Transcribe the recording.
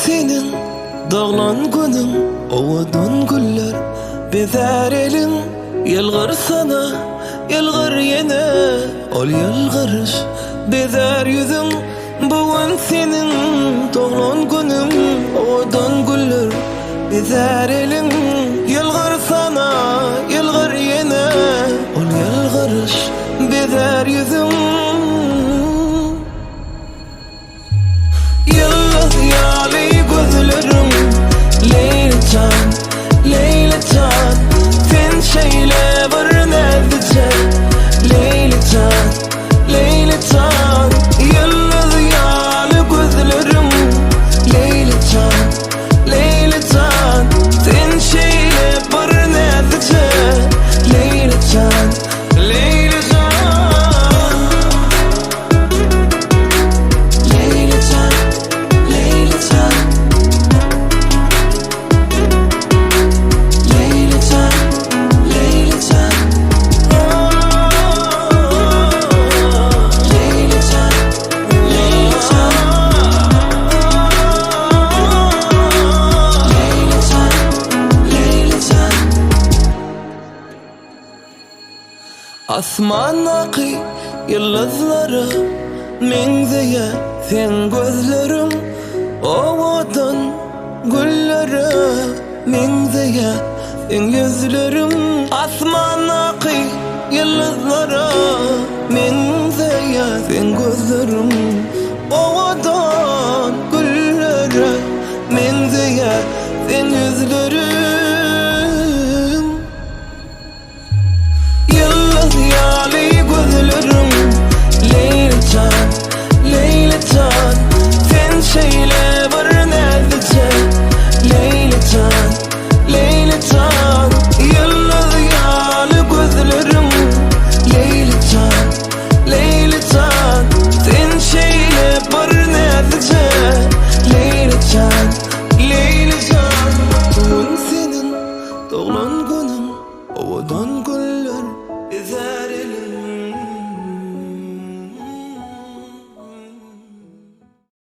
seniň doglan günüň, Owadan güller bezär eliň. Ýylgyrsana, ýylgyr ýene, Ol ýylgyryş bezär ýüzüň. Bu gün seniň doglan günüň, Owadan güller bezär eliň. Ýylgyrsana, ýylgyr ýene, Ol ýylgyryş bezär ýüzüň. Ýyldyz ýaly gözleriň, Leýli jan, Leýli jan, Sen şeýle bir näzije, Leýli jan, Leýli jan, Ýyldyz ýaly gözleriň, Leýli jan, Leýli jan, Sen şeýle bir näzije, Leýli jan, Leýli jan. Leýli jan, Leýli jan. Leýli jan, Leýli jan. Leýli jan, Leýli jan. Leýli jan, Leýli jan. Asmandaky ýyldyzlara meňzeýär seň gözleriň, Owadan güllere meňzeýär seň ýüzleriň. Asmandaky ýyldyzlara meňzeýär seň gözleriň, Owadan güllere meňzeýär seň ýüzleriň.